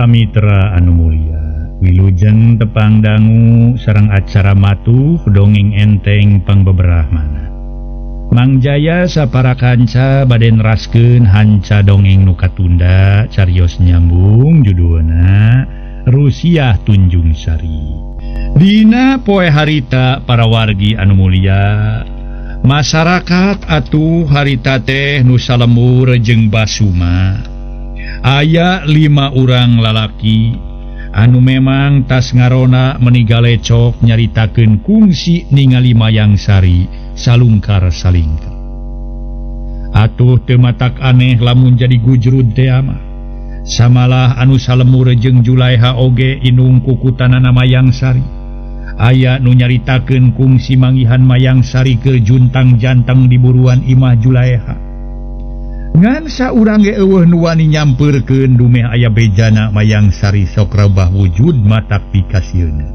Para mitra anu mulia, wilujeng tepang dangu sareng acara matuh dongeng enteng pangbeberahmana. Mang Jaya sapara kanca bade neraskeun hanca dongeng nu katunda carios nyambung judulna Rusiah Tunjung Sari. Dina poe harita para wargi anu mulia, masyarakat atuh harita teh nu salembur jeung basuma. Aya 5 urang lalaki anu memang tas ngarona menigalecok nyaritakeun kungsi ningali Mayang Sari salungkar salingkar. Atuh teu matak aneh lamun jadi gujrud teh mah. Samalah anu salemur jeung Julaiha oge inung kukutanana Mayang Sari. Aya nu nyaritakeun kungsi manggihan Mayang Sari keur juntang jantang di buruan imah Julaiha. Ngan saurang ge eueuh nu wani nyampeurkeun dumeh aya bejana Mayang Sari sok rebah wujud matak pikasieuna.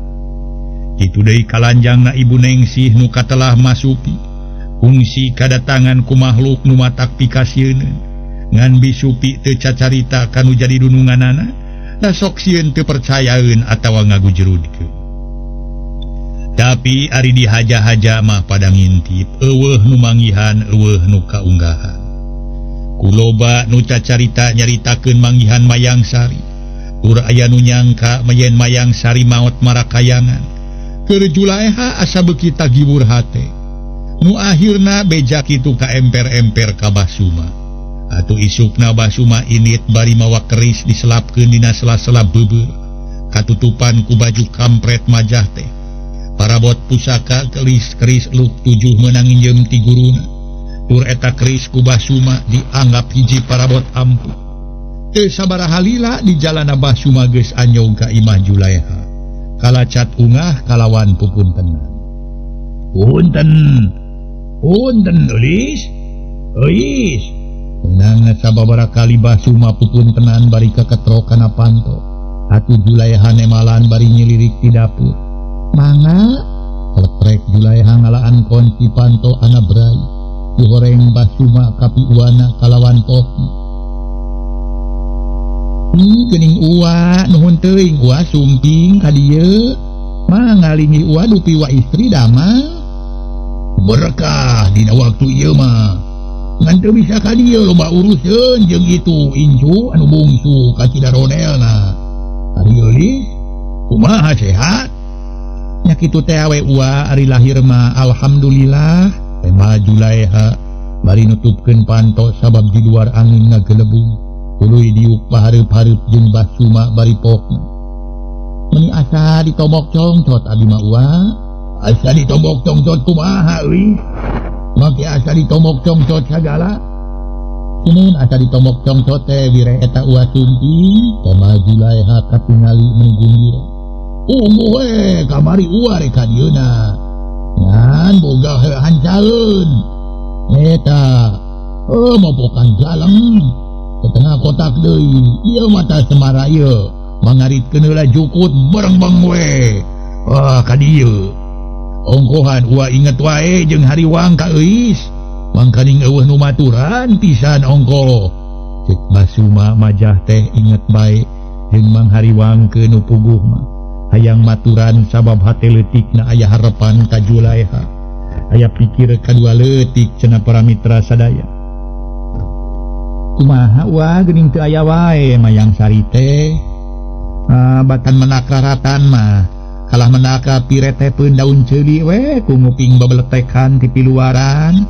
Kitu deui kalanjangna Ibu Nengsih nu katelah masupi. Kungsi kadatangan ku makhluk nu matak pikasieuna. Ngan bisupi teu cacarita kanu jadi dununganana, da sok sieun teu percayaeun atawa ngagujrudkeun. Tapi ari dihaja-haja mah pada ngintip, eueuh nu manggihan, eueuh nu kaunggahan. Kuloba nu cacarita nyaritakeun manggihan Mayang Sari. Tur aya nu nyangka yen Mayang Sari maot marakayangan. Keur Julaiha asa beuki tagibur hate. Nu akhirna beja kitu ka emper-emper ka Basuma. Atuh isukna Basuma init bari mawa keris diselapkeun dina sela-sela beubeur. Katutupan ku baju kampret majah teh. Parabot pusaka keris-keris luk 7 meunang nginjem ti guruna. Tur eta keris ku Basuma dianggap hiji parabot ampuh. Teu sabaraha lila di jalana Basuma geus anyog ka imah Julaiha. Kalacat ungah kalawan pupuntenan. Punten. Punten eulis. Euis. Meunang sababaraha kali Basuma pupuntenan bari kaketrok kana panto. Atuh Julaiha nemalan bari nyilirik di dapur. Mangga keletrek Julaiha ngalaan kunci panto ana brai. Dihoreng Basuma kapiuana kalawan toki. Geuning uwa nuhun teuing uwa sumping ka dieu. Mangalingi uwa dupi wa istri damang. Berkah dina waktu ieu mah. Ngan teu bisa ka dieu loba uruseun jeung itu incu anu bungsu ka Cidaronelna. Ari eulis kumaha sehat? Nya kitu teh we uwa ari lahir mah alhamdulillah. Tema Julaiha bari nutupkeun panto sabab di luar angin ngagelebung. Tuluy diuk pahareup-hareup jeung Basuma bari pokna. Meuni asa ditobok congcot abi mah uwa. Asa ditobok congcot kumaha euy? Make asa ditobok congcot sagala. Kunaon asa ditobok congcot teh wire eta uwa sumping. Tema Julaiha katingali menggumbira. Ungu we kamari uwa rek ka dieuna. Ngan boga hancaeun eta oh mopokan galeng setengah kotak deui ieu mata semara ieu mangaritkeun heula jukut berengbeng we wah ka dieu ongkohan uwa inget wae jeung hariwang ka euis mangkaning eueuh nu maturan pisan ongkoh cek Basuma majah teh inget bae jeung Mang Hariwang ke nu puguh mah hayang maturan sabab hate leutikna aya harepan ka Julaiha. Aya pikir kadua leutik cenah para mitra sadaya. Kumaha wa geuning teu aya wae Mayang Sari teh. Batan menakraratan mah kalah menaka piretepeun daun ceuli we ku nguping babeletekan ti piluaran.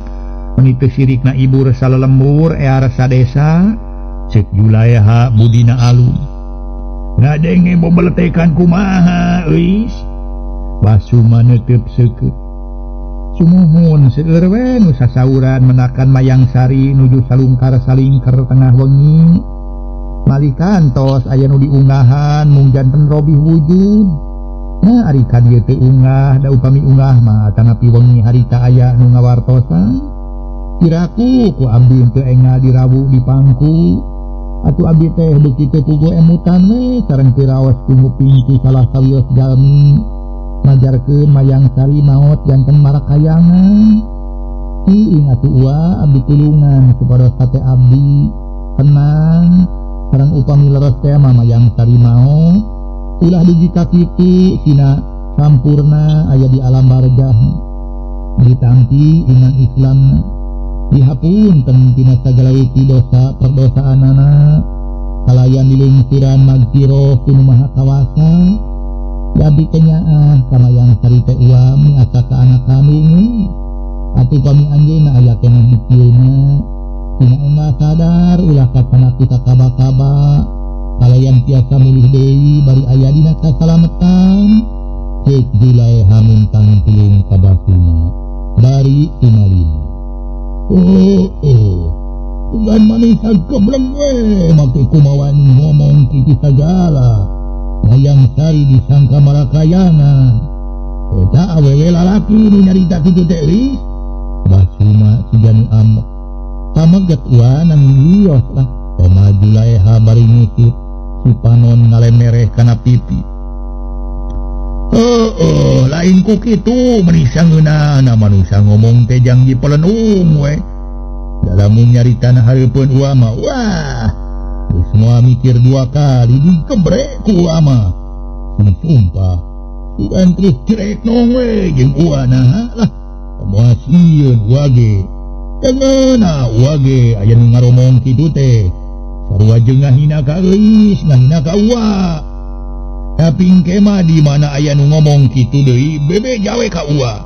Meuni teu sirikna ibur salelembur ear sadesa cek Julaiha budina alum. Ngadenge bobeletekan kumaha euis. Basuma neuteub seukeut. Sumuhun seueur we nu sasauran menakan Mayang Sari nuju salungkar salingker tengah wengi. Malih kantos aya nu diunggahan mung janten robih wujud. Nah ari ka dieu teu unggah da upami unggah mah tanapi wengi harita aya nu ngawartosan. Kiraku ku abdi teu engal dirawu di pangku. Atuh abdi teh beuki teu puguh emutan we sareng tiraos ku nguping ti salah sawios jalmi majarkeun Mayang Sari maot janten marakayangan. Iing atuh uwa abdi tulungan supados hate abdi tenang Sareng upami leres teh mah Mayang Sari maot ulah dugi ka kitu tina sampurna aya di alam barzah ditampi iman Islamna dihapunten tina sagala rupi dosa perdosaanana kalayan dilungsuran magfirah ku Nu Maha Kawasa jadi kenyaah ka Mayang Sari teh uam asa ka anak kandung atuh pami anjeunna aya keneh dikieuna tina enggal sadar ulah kacanak kita kaba-kaba kalayan tiasa mulih deui bari aya dina kasalametan ceuk Zulaeha muntang tulung ka Basuma bari tumalima. Oh oh bukan manusia gebleng we make kumawani ngomong kitu sagala Mayang Sari disangka marakayangan eta awewe lalaki nu nyarita kitu teh euy. Basuma siga nu ambek pameget wa nang wios lah koma Zulaeha bari ngusip si panon ngalemereh kana pipi. Oh, oh lain ku kitu meuni sangeunana manusia ngomong teh jang dipelenung we dalamun nyarita na hareupeun uwa mah wah geus moal mikir dua kali digebrek ku uwa mah sumpah sugan terus cerek nong we jeung uwa naha lah moal sieun uwa ge jangeuna uwa ge aya nu ngaromong kitu teh sarua jeung ngahina ka euis ngahina ka uwa. Tapi engke mah di mana aya nu ngomong kitu deui bebe jawe ka uwa.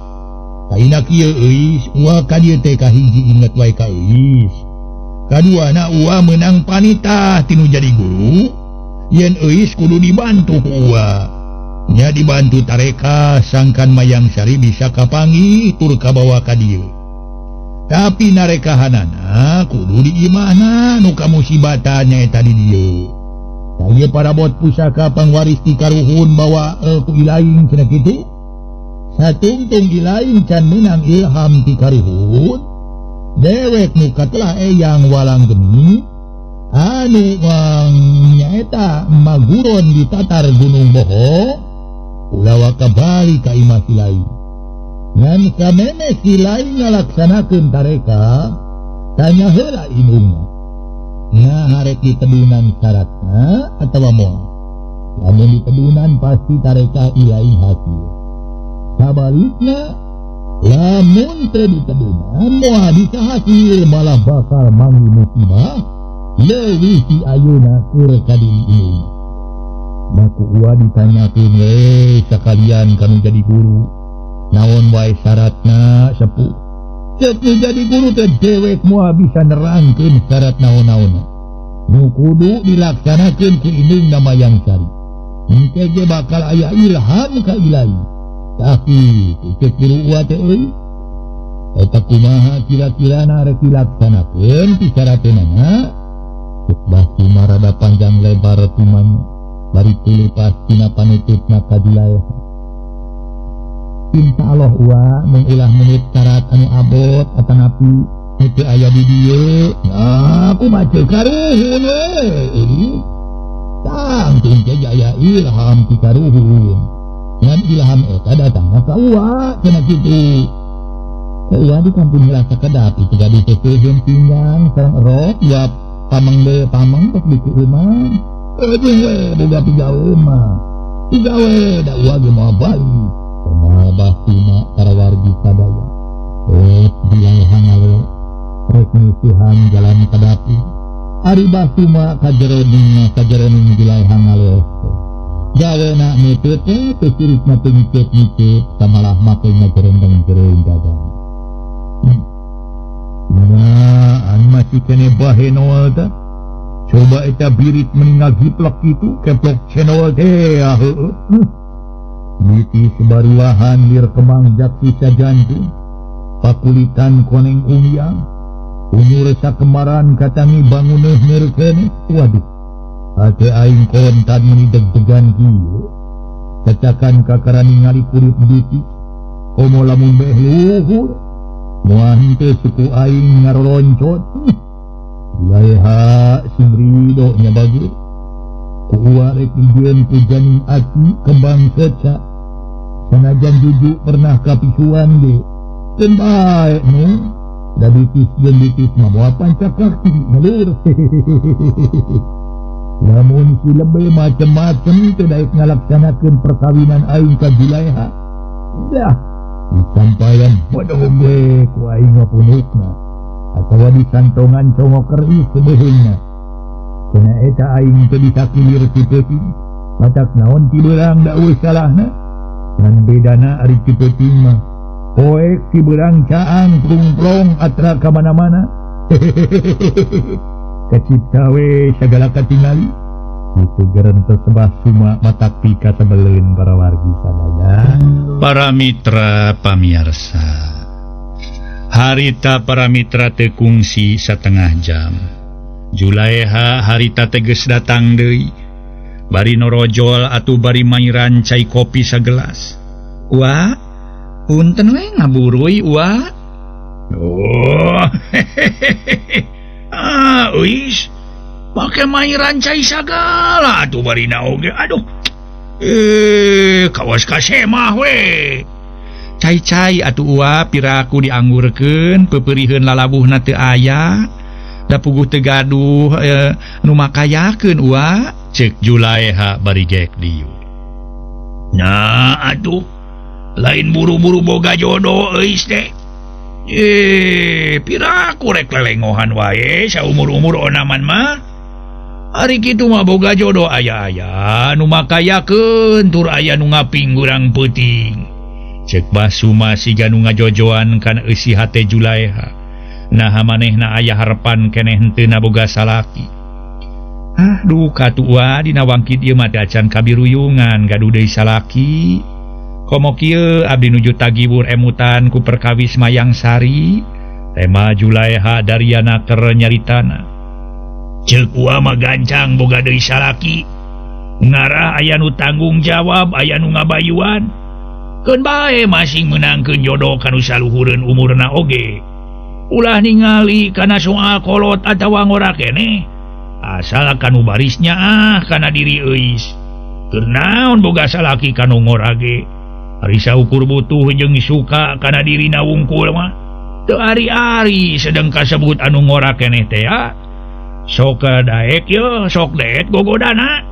Kaina kieu euis uwa ka dieu teh kahiji inget wae ka euis. Kaduana uwa meunang panitah tinu jadi guru yen euis kudu dibantu ku uwa. Nya dibantu tareka sangkan Mayang Sari bisa kapanggih tur kabawa ka dieu. Tapi narekahanana kudu di imahna nu kamusibatan nyaeta di dieu. Ieu parabot pusaka pangwaris ti karuhun bawa ku ilaing cenah kitu. Satungtung ilaing can meunang ilham ti karuhun. Dewek nu katelah eyang walang geni anu nyaeta maguron di tatar Gunung Boho ulah waka bali ka imah si lain. Ngan sameme si lain ngalaksanakeun tareka tanya heula indungna. Nah harek ditedunan syaratna atawa moal. Lamun ditedunan pasti tareka ilahi hasil. Sabalikna lamun teu ditedunan moal bisa hasil malah bakal manggih musibah leuwih ti ayeuna keur ka diri indungna. Maku uwa ditanyakeun we sakalian kanu jadi guru. Naon wae syaratna sepuh. Cek nu jadi guru teh dewek moal bisa nerangkeun syarat naon-naonna. Nu kudu dilaksanakeun ku indungna Mayang Sari. Engke ge bakal aya ilham ka ilahi. Tapi cek guru uwa teh euy. Eta kumaha kira-kirana rek dilaksanakeun ti syaratna? Cek Basuma rada panjang lebar tumanya bari tuluy tina panutupna ka Zulaeha. Insya Allah uwa mengulah menurut syarat anu abot atanapi nu teu aya di dieu. Nah, aku maca karuhun we. Tangtung teh aya ilham ti karuhun. Ngan ilham eta datangna ka uwa cenah kitu. Uwa di kampung heula sakedap itu gaduh teh pinggang sareng erok dua pameng deui pameng tos dikeueuman. Aduh we boga pigawe mah. Pigawe da uwa ge moal balik. Kumaha Basuma para wargi sadaya. Zulaeha ngalo rek nyusuhan jalan ka dapur. Ari Basuma kajeroning kajeroning Zulaeha ngalo. Gawena nuteut teh teu cirikna teu ngiceup-ngiceup samalah make ngajerendeng-jereng dagang. Nah, anu masih kene bahenol teh. Coba eta birit meni ngagiplek kitu keplok cenol teh heueuh. Niti sebaruahan lir kemang jaksi sajantung pakulitan koneng umyang unyur sakemaran katangi banguneuh neurkeun. Waduh hate aing kontan meni deg-degan kieu cacakan kakara ningali kulit biti komo lamun beh luhur moal henteu suku aing ngaroloncot. Zulaeha sing rido nya bagus ku uwa rek dijieun ku janing aki kembang soca sanajan juju pernah kapisuan ge keun bae nu da bitis jeung bitis mah moal pancak kaki ngelur. Lamun si lebe macem-macem teu daek ngalaksanakeun perkawinan aing ka Julaiha. Dah disampayan bodoh gue ku aing punukna atawa dikantongan congok keris sebeuheungna. Cenah eta aing teu bisa kilir ti peuting. Matak naon ti beurang da eueuh salahna. Ngan bedana ari ti peuting mah poek ti beurang caang plung-plong atra ka mana-mana. Kacipta we sagala katingali. Itu gerentes Basuma matak pika tebeleun para wargi sadaya. Para mitra pamiarsa, harita para mitra teu kungsi satengah jam. Julaiha harita teges datang deui. Bari norojol atuh bari mairan cai kopi sagelas. Wa, punten we ngaburuy wa. Oh, ah, uis. Make mairan cai sagala atuh barina oge. Aduh. Kawas kasemah we. Cai-cai atuh ua piraku dianggurkeun pepeuriheun lalabuhna teu aya. Da puguh teu gaduh nu makayakeun ua. Ceuk Julaiha bari gek dieu. Nah atuh lain buru-buru boga jodoh euis teh. Piraku rek lelengohan wae saumur-umur onaman mah. Ari kitu mah boga jodoh aya-aya nu makayakeun tur aya nu ngapinggurang peuting. Ceuk Basuma siga nu ngajojoan kana eusi hate Julaiha. Naha manehna aya harepan keneh henteu na boga salaki. Ah, duka tua dina wangkit ieu mah teh acan kabiruyungan gaduh deui salaki. Komo kieu abdi nuju tagibur emutan ku perkawis Mayang Sari. Tema Julaiha dariana keur nyaritana. Ceuk ua mah gancang boga deui salaki. Ngarah aya nu tanggung jawab, aya nu ngabayuan. Keun bae masing meunangkeun jodoh kanu saluhureun umurna oge. Ulah ningali kana soal kolot atawa ngora keneh. Asal kanu barisnya ah kana diri euis. Keur naon boga salaki kanu ngora ge. Ari saukur butuh jeung suka kana dirina wungkul mah. Teu ari-ari sedeng kasebut anu ngora keneh teh ah. Sok daek ye, sok daek gogodana.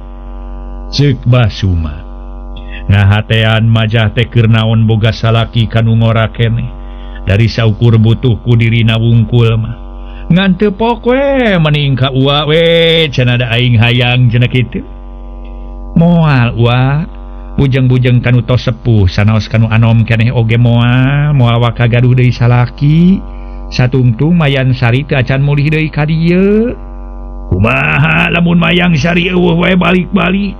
Ceuk Basuma. Ngahatean majah teh keur naon boga salaki kanu ngora keneh. Dari saukur butuh ku dirina wungkul mah. Ngan teu pok we mending ka ua we cenah da aing hayang cenah kitu. Moal ua bujeng-bujeng kanu tos sepuh sanaos kanu anom keneh oge moal moal waka gaduh deui salaki. Satungtung Mayang Sari teu acan mulih deui ka dieu. Kumaha lamun Mayang Sari eueuh wae balik-balik.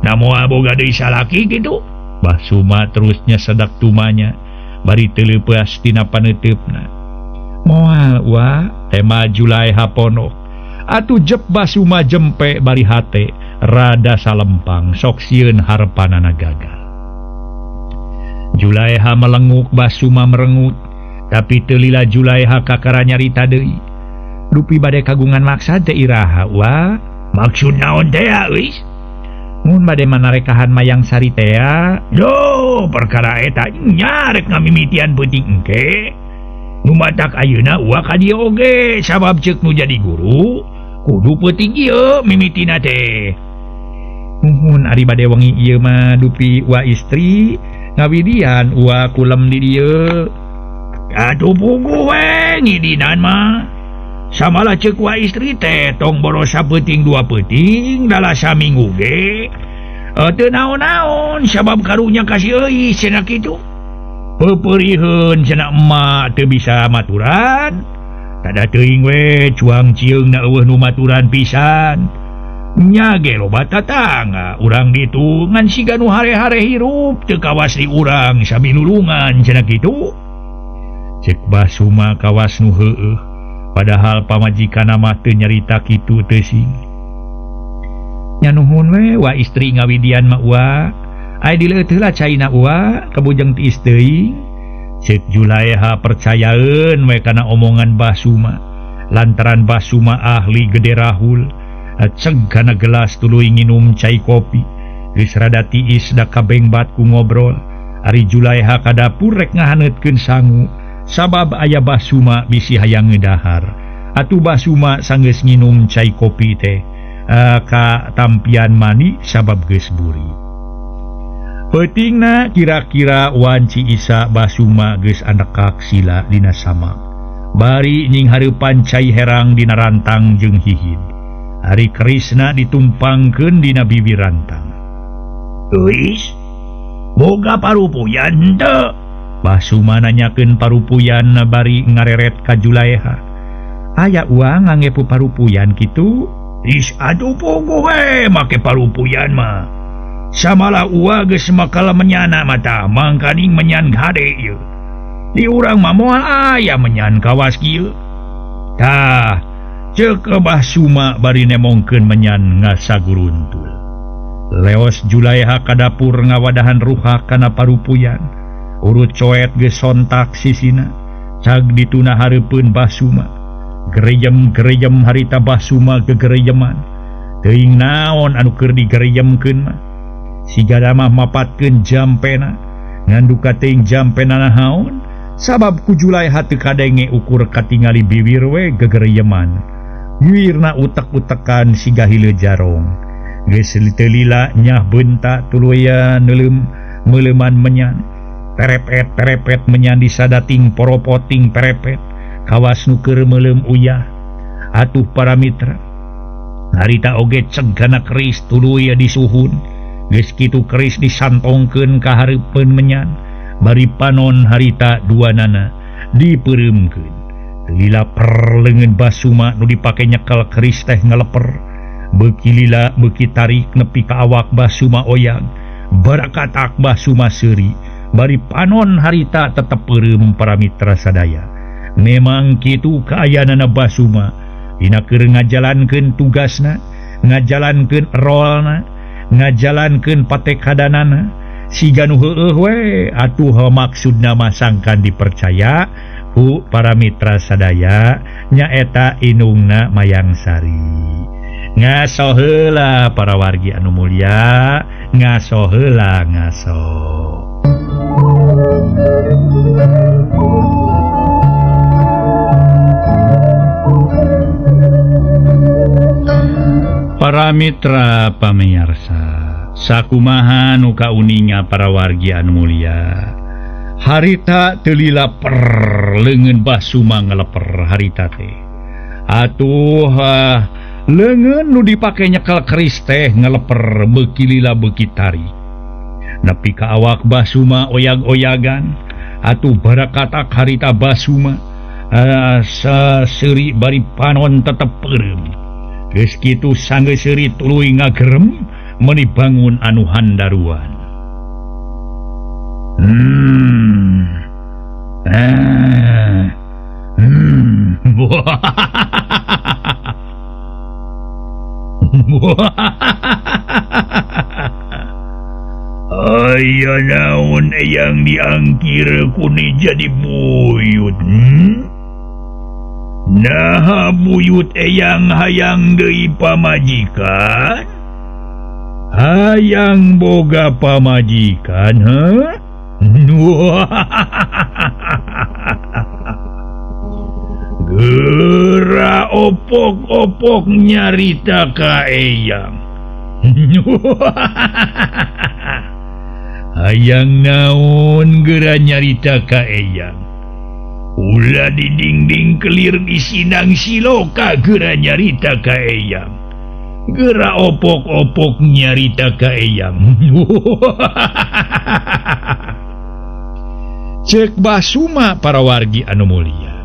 Da moal boga deui salaki kitu. Basuma terusnya sedak tumanya bari teu leupeas tina paneuteup-na. Moal wa tema Julaiha ponok. Atuh jep Basuma jempe bari hate rada salempang sok sieun harepanana gagal. Julaiha melenguk Basuma merengut, tapi teu lila Julaiha kakara nyarita deui. Dupi bade kagungan maksad teh iraha wa. Maksud naon teh euis? Mun bade manarekahan Mayang Sari teh. Yo, perkara eta nya rek ngamimitian peuting engke. Nu matak ayeuna ua ka dieu oge sabab ceuk nu jadi guru kudu peuting ieu mimitina teh. Nuhun ari bade wengi ieu mah dupi ua istri ngawidian ua kulem di dieu. Atuh puguh we ngidinan mah. Samalah ceuk wa istri teh tong boros sapeuting dua peuting dalah saminggu ge. Teu naon-naon sabab karunya kasih euy cenah kitu. Pepeuriheun cenah emak teu bisa maturan. Tada teuing we cuang cieung na eueuh nu maturan pisan. Nya ge loba tatangga urang ditu ngan siga nu hare-hare hirup teu kawas di urang sami nulungan cenah kitu. Ceuk Basuma kawas nu heueuh. Padahal pamajikanna mah teu nyarita kitu teu sing. Nya nuhun we wa istri ngawidian mah ua. Ai dileueut heula caina ua kabujeng tiis teuing. Ceuk Julaiha percayaeun we kana omongan Basuma. Lantaran Basuma ahli gede rahul. Ceg kana gelas tuluy nginum cai kopi. Geus rada tiis da kabengbat ku ngobrol. Ari Julaiha ka dapur rek ngahaneutkeun sangu. Sabab aya Basuma bisi hayang ngedahar. Atuh Basuma sanggeus nginum cai kopi teh. ka tampian mani sabab geus buri. Peutingna kira-kira wanci Isa Basuma geus andekak sila dina sama. Bari nying hareupan cai herang dina rantang jeung hihid. Ari kerisna ditumpangkeun dina bibir rantang. Euis, boga parupuyan henteu? Basuma nanyakeun parupuyan bari ngareret ka Julaeha. Aya uang ngangge parupuyan kitu? Is aduh pogo we make parupuyan mah. Samalah ua geus makala menyana mata mangkaning menyan gade ieu. Di urang mah moal aya menyan kawas kieu. Tah, ceuk Basuma bari nemongkeun menyan ngasaguruntul. Leos Julaeha ka dapur ngawadahan ruhak kana parupuyan. Urut coet geus sontak sisina. Cag dituna hareupeun Basuma. Gerejem-gerejem harita Basuma gegerejeman. Teuing naon anu keur digerejemkeun mah. Siga mah mapatkeun jampena. Ngan duka teuing jampena naon? Sabab ku Julaeha teu kadenge ukur katingali bibir we gegerejeman. Bibirna utek-utekan siga hileud jarong. Geus teu lila nyah beunta tuluyan neuleum meuleuman menyan. Perepet-perepet menyan disadating poropoting perepet. Kawas nu keur meuleum uyah. Atuh para mitra. Harita oge cegana keris tuluy disuhun. Geus kitu keris disantongkeun ka hareupeun menyan. Bari panon harita duanana dipeureumkeun. Lila per leungeun Basuma nu dipake nyekel keris teh ngaleper. Beuki lila beuki tarik nepi ka awak Basuma oyag. Barakatak Basuma seuri. Bari panon harita tetep peureum para mitra sadaya. Memang kitu kaayaanana Basuma dina keur ngajalankeun tugasna, ngajalankeun rolna, ngajalankeun patekadanana. Siga nu heueuh we atuh maksudna mah sangkan dipercaya ku para mitra sadaya nyaeta inungna Mayang Sari. Ngaso heula para wargi anu mulia, ngaso heula ngaso. Para mitra pamiarsa, sakumaha nu kauninga para wargi anu mulia. Harita teu lila per leungeun Basuma ngaleper harita teh. Atuh leungeun nu dipake nyekel keris teh ngaleper beuki lila beuki tarik. Nepi ka awak Basuma oyag-oyagan, atuh barakatak harita Basuma seuri bari panon tetep peureum. Geus kitu sanggeus seuri tuluy ngagerem meuni bangun anu handaruan. Aya naon eyang diangkir kuni jadi buyut. Naha buyut eyang hayang deui pamajikan? Hayang boga pamajikan, heuh? Geura opok-opok nyarita ka eyang. Hayang naon geura nyarita ka eyang? Ulah di dinding kelir di sinang siloka geura nyarita ka eyang. Geura opok-opok nyarita ka eyang. Cek Basuma para wargi anu mulia.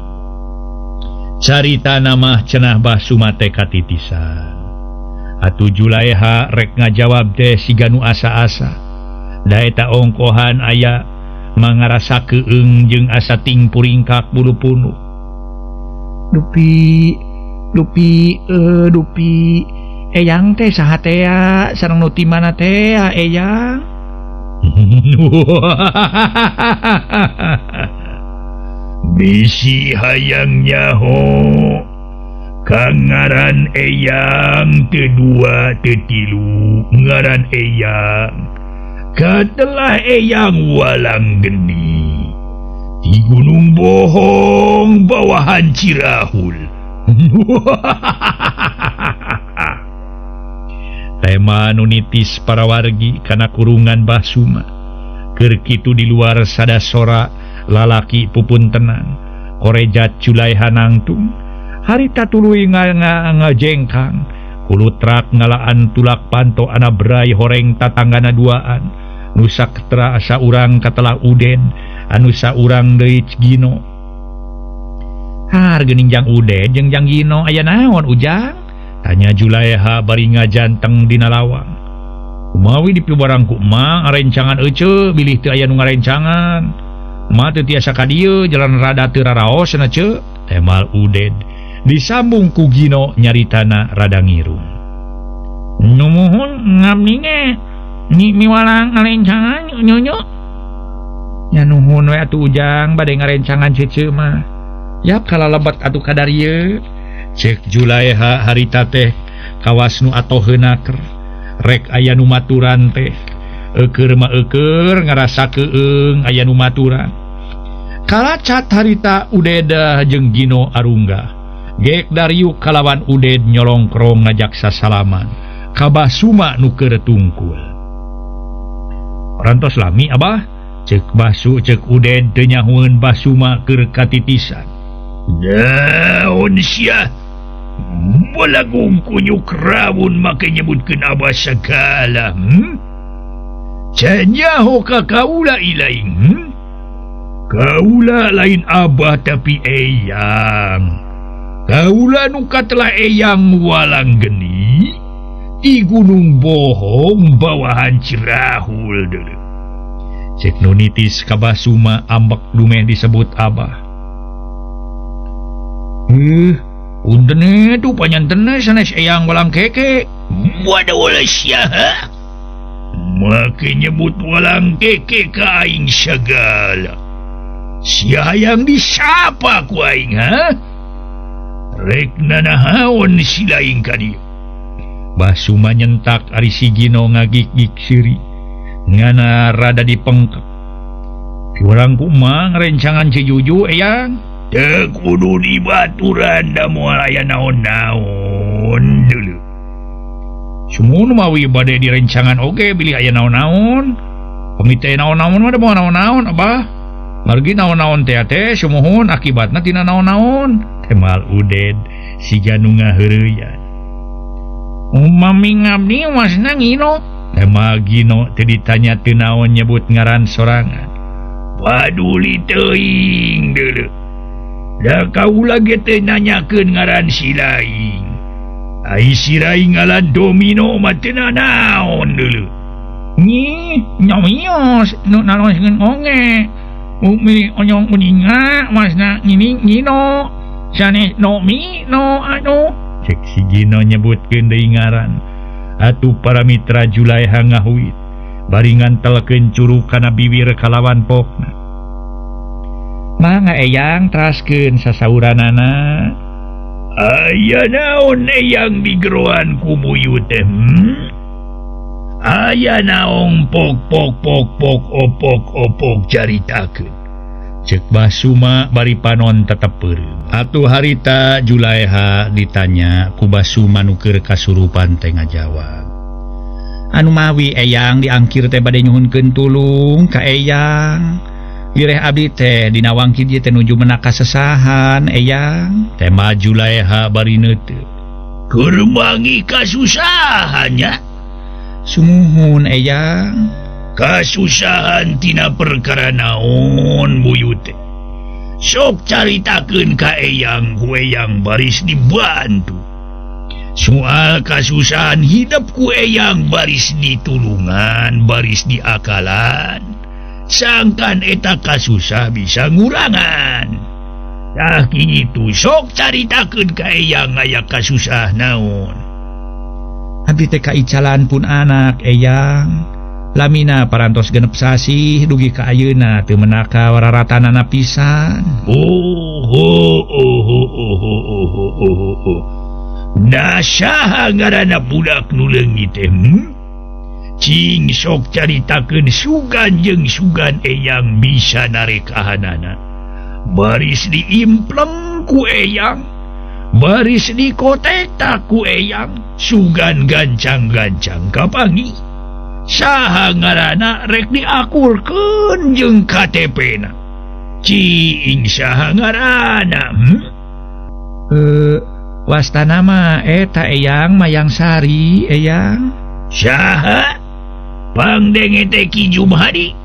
Carita nama cenah Basuma teh katitisan. Atuh Julaeha rek ngajawab teh siga nu asa-asa. Da eta ongkohan aya mangarasa keung jeung asa ting puringkak bulu punu. Dupi dupi dupi eyang teh saha tea sareng nu ti mana tea eyang? Bisi hayang nyaho kang ngaran eyang teu dua teu tilu ngaran eyang katelah eyang walang geni di Gunung Bohong bawahan Cirahul. Tema nu nitis para wargi kana kurungan Basuma. Keur kitu di luar sada sora lalaki pupuntenan. Korejat Julaiha nangtung. Harita tuluy ngajengkang. Kulutrak ngalaan tulak panto anabrai horeng tatanggana duaan. Nu saktra asa urang katelah Uden, anu saurang deui Gino. Har geuning jang Uden jeung jang Gino aya naon Ujang? Tanya Julaiha bari ngajanteng dina lawang. Kumawi dipibarang ku emak ngarencangan ece bilih teu aya nu ngarencangan. Emak teu tiasa ka dieu jalan rada teu raraos cenah ce. Temal Uden disambung ku Gino nyaritana rada ngirung. Numuhun ngabdi ge ni miwalang ngarencangan nyonyo. Nya nuhun we atuh Ujang bade ngarencangan cece mah. Yap kalalebat atuh kadarieu. Cek Julaiha harita teh kawas nu atoheuna ker rek aya nu maturan teh eueur mah eueur ngarasa keung aya nu maturan. Kalacat harita Udeda jeung Gino arunggah. Gek dariuk kalawan Uded nyolongkrong ngajak sasalaman ka Basuma nu keur tungkul. Parantos lami abah? Cek Basu cek Uded teu nyahueun Basuma keur katitisan. Naon sia? Balagung kunyuk rawun make nyebutkeun abah sagala. Cenyaho ka kaula ilaing. Kaula lain abah tapi eyang. Kaula nu katelah eyang walang geni di Gunung Bohong bawahan Cirahul deuleu. Cek nu nitis ka Basuma ambek dumeh disebut abah. Untene tuh panyantene sanes eyang walang keke. Waduh wala sia ha? Make nyebut walang keke ka aing sagala. Sia hayang disapa ku aing ha? Rek nanahaon si laing ka dieu. Basuma nyentak ari si Gino ngagik-gik seuri. Ngana rada dipengkep. Piwarang ku mah ngarencangan si Juju eyang. Teu kudu dibaturan da moal aya naon-naon deuleu. Sumuhun mawi bade direncangan oge bilih aya naon-naon. Pamit teh naon-naon mah da moal naon-naon abah. Margi naon-naon teh teh sumuhun akibatna tina naon-naon. Temal Uded siga nu ngaheureuyaan. Umami ngabdi wasna Gino. Temal Gino teu ditanya teu naon nyebut ngaran sorangan. Paduli teuing deuleu. Da kaula ge teu nanyakeun ngaran si laing. Ai si laing ngalan domino mah teu nanaon deuleu. Nyi nyomios nu naloskeun oge. Umi onyong uninga wasna ngini Gino. Sanes nomi no anu. Cek si Gino nyebutkeun deui ngaran. Atuh para mitra Julaiha ngahuit. Bari ngantelkeun curug kana biwir kalawan pokna. Mangga eyang teraskeun sasauranana. Aya naon eyang digeroan ku buyut teh? Aya naon pok pok pok pok opok opok caritakeun. Cek Basuma bari panon tetep peureum. Atuh harita Julaiha ditanya ku Basuma nu keur kasurupan teh ngajawab. Anu mawi eyang diangkir teh bade nyuhunkeun tulung ka eyang. Lireh abdi teh dina wangkid ieu teh nuju menak kasesahan eyang. Tema Julaiha bari neuteup. Keur mangi kasusahan nya? Sumuhun eyang. Kasusahan tina perkara naon buyut teh? Sok caritakeun ka eyang ku eyang baris dibantu. Soal kasusahan hidup ku eyang baris ditulungan, baris diakalan. Sangkan eta kasusah bisa ngurangan. Tah kitu sok caritakeun ka eyang aya kasusah naon. Abdi teh kaicalan pun anak eyang. Lamina parantos genep sasih dugi ka ayeuna teu menaka wararatanana pisan. Oh oh oh oh oh oh oh oh. Nah saha ngaranna budak nu leungit teh? Cing sok caritakeun sugan jeung sugan eyang bisa narekahanana. Baris diimpleng ku eyang. Baris dikotek ku eyang sugan gancang-gancang kapangi. Saha ngaranna rek diakurkeun jeung KTP na. Ciing saha ngaranna? Wastana mah eta eyang Mayang Sari eyang. Saha? Pangdenge teh Ki Jumhadi.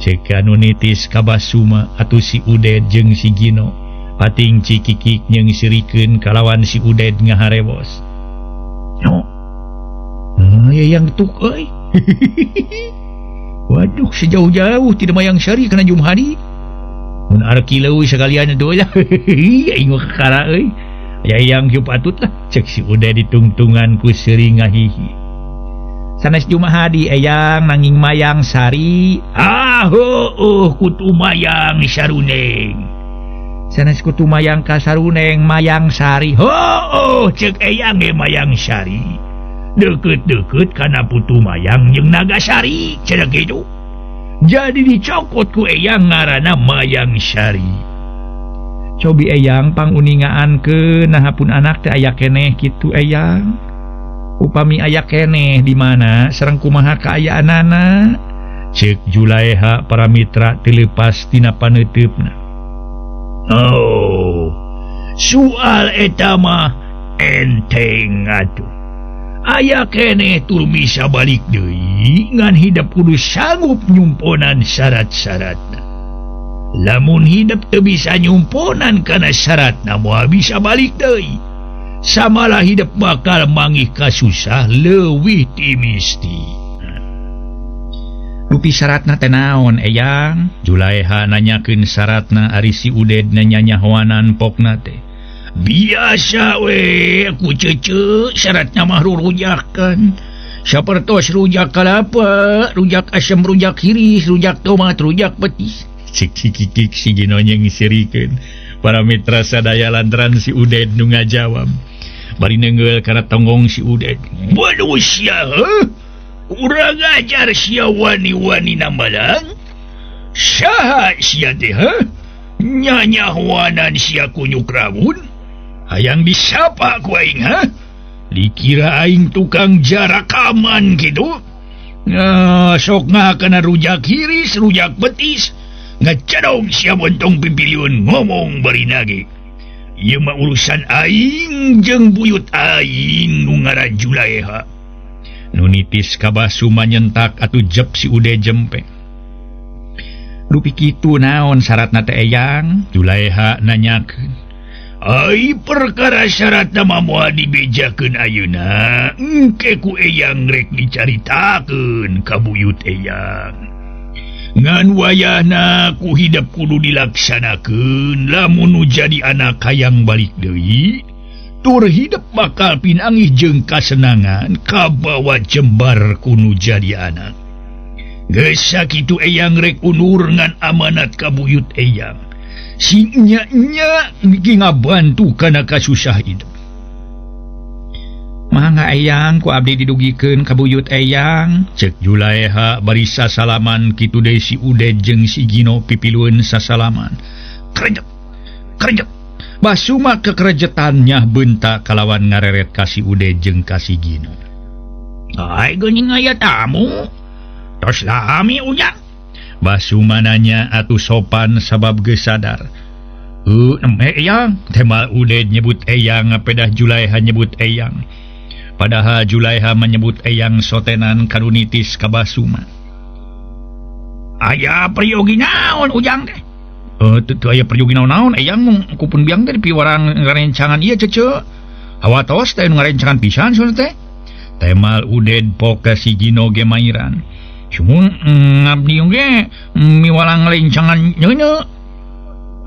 Cek anu nitis ka Basuma atuh si Uded jeung si Gino. Pating cikikik jeung sirikeun kalawan si Uded ngaharewos. No. Eyang tuk euy. Waduh, sejauh-jauh tidak Mayang Sari kana Jumhadi. Mun arki leuwih sakalian deui lah. Aing mah kakara euy. Ya eyang kieu patut lah cek si Uded ditungtungan ku seuri ngahihi. Sanes Jumhadi eyang nanging Mayang Sari. Ah heueuh kutu Mayang Saruneng. Sanes kutu Mayang ka Saruneng Mayang Sari. Heueuh cek eyang ge Mayang Sari. Deukeut-deukeut kana putu Mayang jeung Nagasari cenah kitu. Jadi dicokot ku eyang ngaranna Mayang Sari. Cobi eyang panguningaankeun naha pun anak teh aya keneh kitu eyang. Upami aya keneh di mana sareng kumaha kaayaanana? Cek Julaeha para mitra teu leupas tina paneuteupna. Oh, soal eta mah enteng atuh. Aya keneh tur bisa balik deui ngan hidep kudu sanggup nyumponan syarat-syaratna. Lamun hidep teu bisa nyumponan kana syaratna moal bisa balik deui. Samalah hidep bakal mangih kasusah leuwih ti misti. Dupi syaratna teh naon eyang? Julaeha nanyakeun syaratna ari si Uded nanyanyahoanan pokna teh. Biasa we ku cece syaratna mah rurujakan. Sapertos rujak kalapa, rujak asem, rujak hiris, rujak tomat, rujak petis. Cik cik si Gino jeung sirikeun. Para mitra sadaya lantaran si Uded nu ngajawab. Bari neunggeul kana tonggong si Uded. Waduh sia, urang ajar sia wani-wani nambalang. Saha sia teh heuh? Nyanyahoanan sia kunyuk rawun. Hayang disapa ku aing ha? Dikira aing tukang jarakaman kitu. Nah, sok ngahakana rujak hiris, rujak betis. Ngecedong sia bontong pipiliun ngomong bari nage. Ieu mah urusan aing jeung buyut aing nu ngaran Julaeha. Nu nitis ka Basuma nyentak atuh jep si Ude jempe. Dupi kitu naon syaratna teh eyang? Julaeha nanyakeun. Ai perkara syaratna mah moal dibejakeun ayeuna. Engke ku eyang rek dicaritakeun ka buyut eyang. Ngan wayahna ku hidep kudu dilaksanakeun lamun nu jadi anak hayang balik deui tur hidep bakal pinangih jeung kasenangan kabawa jembar ku nu jadi anak. Geus sakitu eyang rek unur ngan amanat ka buyut eyang. Sing nya-nya ge ngabantu kana kasusah hidup. Mangga eyang ku abdi didugikeun ka buyut eyang. Cek Julaeha bari sasalaman kitu deui si Uded jeung si Gino pipilueun sasalaman. Krejet krejet. Basuma kekerejetannya bentak kalawan ngareret ka si Uded jeung ka si Gino. Ai geuning aya tamu. Tos lami ujang. Basuma nanya atuh sopan sabab geus sadar. Nembe eyang. Temal Uded nyebut eyang pedah Julaeha nyebut eyang. Padahal Julaeha menyebut eyang sotenan karunitis ka Basuma. Aya peryogi naon ujang teh? Teu aya peryogi naon-naon eyang mung kupun biang teh dipiwarang ngarencangan ieu cece. Hawatos teh nu ngarencangan pisan sun teh. Temal Uded poka si Gino ge mairan. Sumun ngabdi oge miwalang ngarencangan nyeuneu.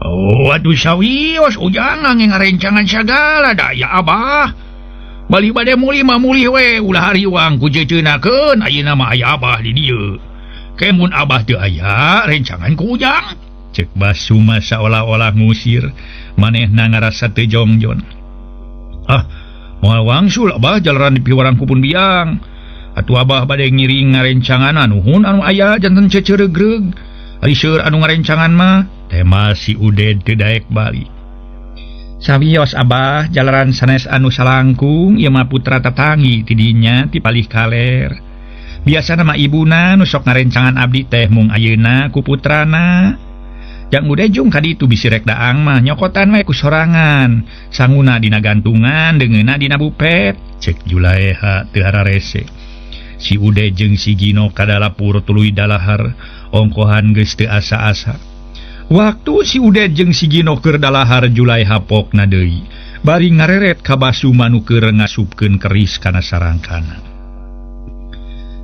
Oh aduh sawios ujang ngarencangan sagala da ya abah. Bali bade mulih mah mulih we ulah hariwang ku ceuceunakeun ayeuna mah aya abah di dieu. Ke mun abah teu aya rencangan ku ujang. Cek Basuma saolah-olah ngusir manehna ngarasa teu jongjon. Ah moal wangsul abah jalaran dipiwarang ku pun biang. Atuh abah bade ngiring ngarencangan nuhun anu aya janten ceceuregreg. Ari seur anu ngarencangan mah tema si Uded teu daek balik. Sawios Abah jalaran sanes anu salangkung ieu mah putra tatangi ti dinya ti palih kaler. Biasana mah ibuna nu sok ngarencangan abdi teh mung ayeuna ku putrana. Jang udah jung ka ditu bisi rek daang mah nyokotan we ku sorangan. Sanguna dina gantungan deungeuna dina bupet. Cek Julaeha teu hararese. Si Ude jeung si Gino kadalapur tuluy dalahar ongkohan geus teu asa-asa. Waktu si Ude jeung si Gino keur dalahar Julaeha pokna deui. Bari ngareret ka Basuma nu keur ngasupkeun keris kana sarangkana.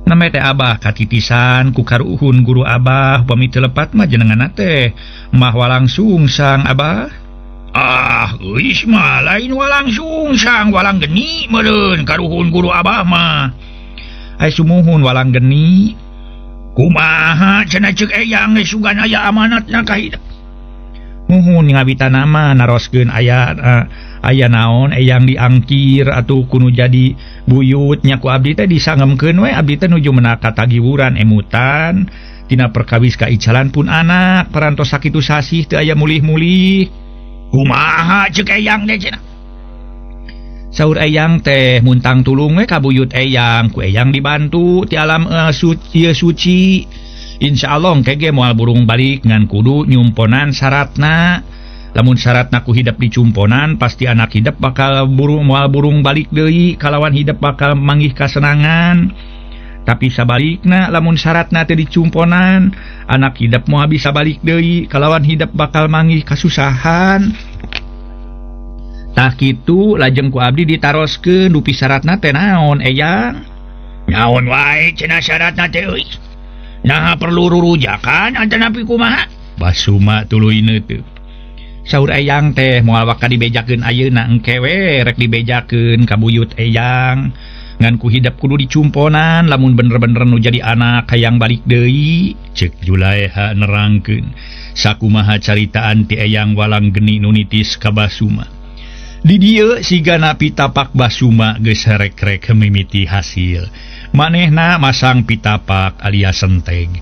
Name teh Abah katitisan ku karuhun guru Abah upami teu lepat mah jenenganna teh mah walangsungsang Abah. Ah, geus mah lain walangsungsang walang geni meureun karuhun guru Abah mah. Ai sumuhun walang geni. Kumaha cenah ceuk eyang geus sugan aya amanatna ka hidep. Muhun ngawitan mah naroskeun aya aya naon eyang diangkir atuh kuno jadi buyut nya ku abdi teh disangemkeun we abdi teh nuju menak katagiwuran emutan tina perkawis ka icalan pun anak parantos sakitu sasih teu aya mulih-mulih. Kumaha ceuk eyang teh cenah. Saur eyang teh muntang tulung we ka buyut eyang ku eyang dibantu ti alam suci. Insyaallah engke ge moal burung balik ngan kudu nyumponan syaratna. Lamun syaratna ku hidep dicumponan pasti anak hidep bakal burung moal burung balik deui kalawan hidep bakal manggih kasenangan. Tapi sabalikna lamun syaratna teu dicumponan anak hidep moal bisa balik deui kalawan hidep bakal manggih kasusahan. Tah kitu lajeng ku abdi ditaroskeun dupi syaratna teh naon eyang? Naon wae cenah syaratna teh euy. Naha perlu rurujakan antanapi kumaha? Basuma tuluy neuteuk. Saur eyang teh moal waka dibejakeun ayeuna engke we rek dibejakeun ka buyut eyang. Ngan ku hidep kudu dicumponan lamun bener-bener nu jadi anak hayang balik deui. Ceuk Julaeha nerangkeun sakumaha caritaan ti eyang walang geni nu nitis ka Basuma. Di dieu sigana pitapak Basuma geus rek-rek mimiti hasil. Manehna masang pitapak alias senteg.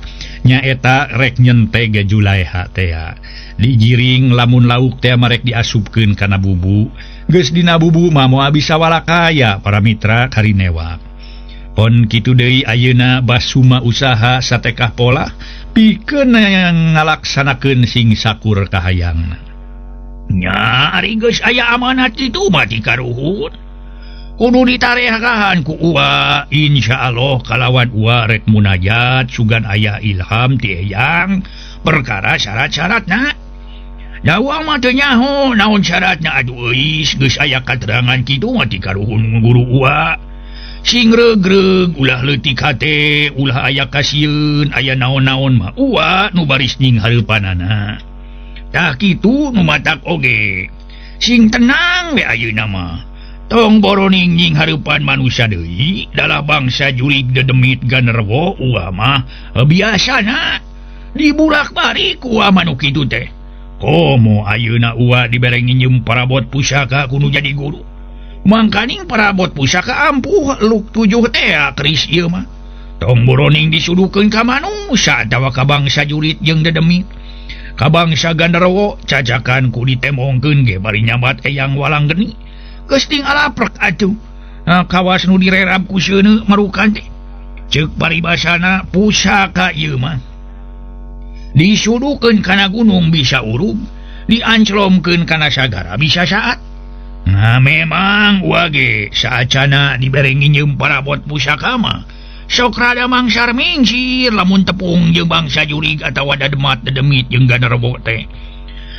Nyaeta rek nyenteg Julaeha tea. Digiring lamun lauk tea marek diasupkeun kana bubu. Geus dina bubu mah moal bisa walakaya para mitra karinewak. Pon kitu deui ayeuna Basuma usaha satekah pola pikeun ngalaksanakeun sing sakur kahayangna. Nya ari geus aya amanat kitu mah ti karuhun. Kudu ditarehkahan ku uwa insyaallah kalawan uwa rek munajat sugan aya ilham ti eyang perkara syarat-syaratna. Da uwa mah teu nyaho naon syaratna aduh euis geus aya katerangan kitu mah ti karuhun guru uwa. Sing regreg ulah leutik hate ulah aya kasieun aya naon-naon mah uwa nu baris ning hareupanana. Tah kitu nu matak oge. Sing tenang we ayeuna mah. Tong boroning nying hareupan manusia deui dalah bangsa jurig dedemit ganerwo uwa mah biasana diburak-balik uwa mah nu kitu teh. Komo ayeuna uwa dibere nginjem parabot pusaka kudu jadi guru. Mangkaning parabot pusaka ampuh luk tujuh teh keris ieu mah. Tong boroning disudukeun ka manusia atawa ka bangsa jurit jeung dedemit. Ka bangsa ganderwo cacakan ku ditemongkeun ge bari nyambat eyang walang geni. Geus ting alaprek atuh. Nah, kawas nu direrab ku seuneu marukan teh. Ceuk paribasana pusaka ieu mah. Disudukeun kana gunung bisa urug, dianclomkeun kana sagara bisa saat. Nah memang wage saacana dibere nginjem parabot pusaka mah. Sok rada mangsar mingsir lamun tepung jeung bangsa jurig atawa dademat dedemit jeung ganerwo teh.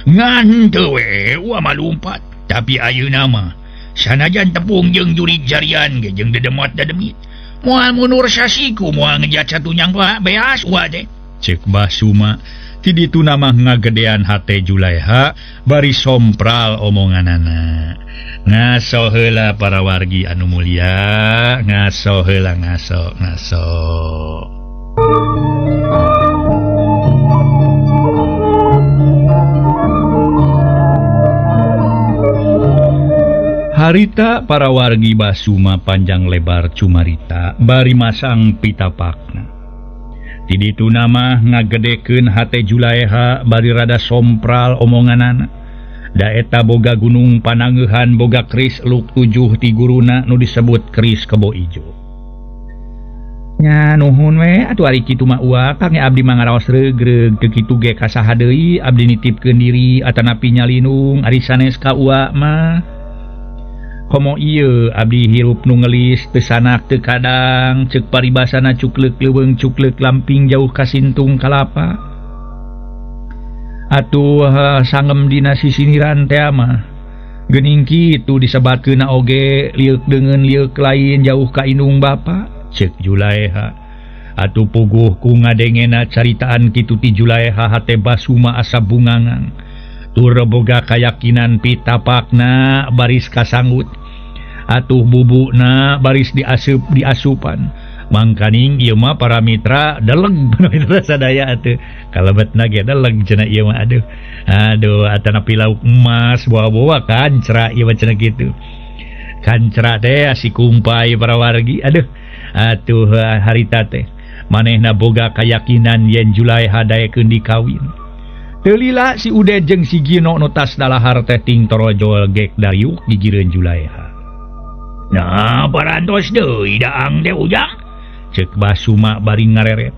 Ngan teu we uwa mah lumpat, tapi ayeuna mah sanajan tepung jeung jurig jarian ge jeung dedemat dedemit. Moal mundur sasiku moal ngejat satunyang beas uwa teh. Ceuk Basuma ti dituna mah ngagedean hate Julaeha bari sompral omonganana. Ngaso heula para wargi anu mulia, ngaso heula ngaso ngaso. Harita para wargi Basuma panjang lebar cumarita bari masang pitapakna. Ti dituna mah ngagedekeun hate Julaeha bari rada sompral omonganana. Da eta boga gunung panangeuhan boga keris luk 7 ti guruna nu disebut keris kebo ijo. Nya nuhun we atuh ari kitu mah uwa kang abdi mah ngaraos reugreug teu kitu ge ka saha deui abdi nitipkeun diri atanapi nyalinung ari sanes ka uwa mah. Komo ieu abdi hirup nu ngelis teu sanak teu kadang ceuk paribasana cukleuk leuweung cukleuk lamping jauh ka sintung kalapa. Atuh sangem dina sisiniran teh mah geuning kitu disebatkeunna oge lieuk deungeun lieuk lain jauh ka indung bapa. Cek Julaeha. Atuh puguh ku ngadengena caritaan kitu ti Julaeha hate Basuma asa bungangang. Tur boga kayakinan pitapakna baris kasanggut. Atuh bubukna baris diasup diasupan. Mangkaning ieu mah para mitra deleg para mitra sadaya atuh. Kalebetna ge deleg cenah ieu mah aduh. Aduh atanapi lauk emas bawa-bawa kancra ieu mah cenah kitu. Kancra teh si kumpai para wargi aduh. Atuh harita teh manehna boga kayakinan yen Julaeha daekeun dikawin. Teu lila si Uded jeung si Gino nu tas dalahar teh ting torojol gek dariuk gigireun Julaeha. Nah parantos deui daang teh Ujang. Ceuk Basuma bari ngareret.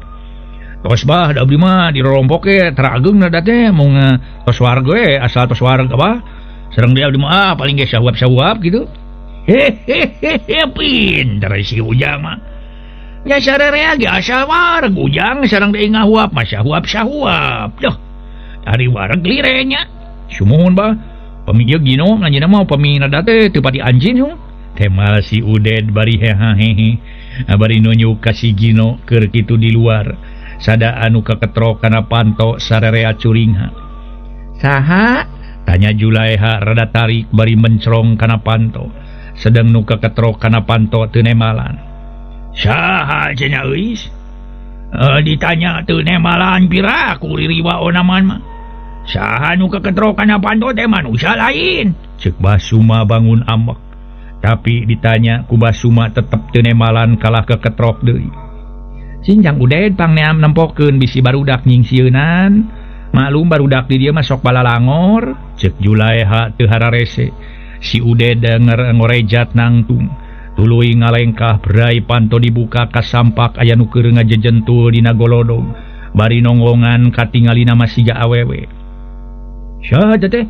Tos bah da abdi mah dirorompok ge terageungna da teh mung tos warga we asal tos warga bah. Sareng deui abdi mah paling ge sahuap-sahuap gitu. Hehehe pinter si Ujang mah. Nya sarerea ge asal wareg Ujang sareng deui ngahuap mah sahuap-sahuap. Duh. Ari wareg lirenya. Sumuhun bah. Pami ieu Gino anjeunna mah pami nada teh teu pati anjing hung. Temal si Uded bari hehahehe. Bari nunjuk ka si Gino keur kitu di luar. Sada anu kaketrok kana panto sarerea curingha. Saha? Tanya Julaeha rada tarik bari mencrong kana panto. Sedang nu kaketrok kana panto teu nemalan. Saha cenah euis? Ditanya teu nemalan piraku ririwa onaman mah. Saha nu kaketrok kana panto teh manusia lain. Ceuk Basuma bangun ambek. Tapi ditanya ku Basuma tetep teu nemalan kalah keketrok deui. Sinjang Uded pangneam nempokeun bisi barudak nyingsieunan. Maklum barudak di dieu mah sok balalangor. Ceuk Julaeha teu hararese. Si Uded ngorejat nangtung. Tuluy ngalengkah berai panto dibuka kasampak aya nu keur ngajejentul dina golodog. Bari nonggongan katingalina mah siga awewe. Saha teh?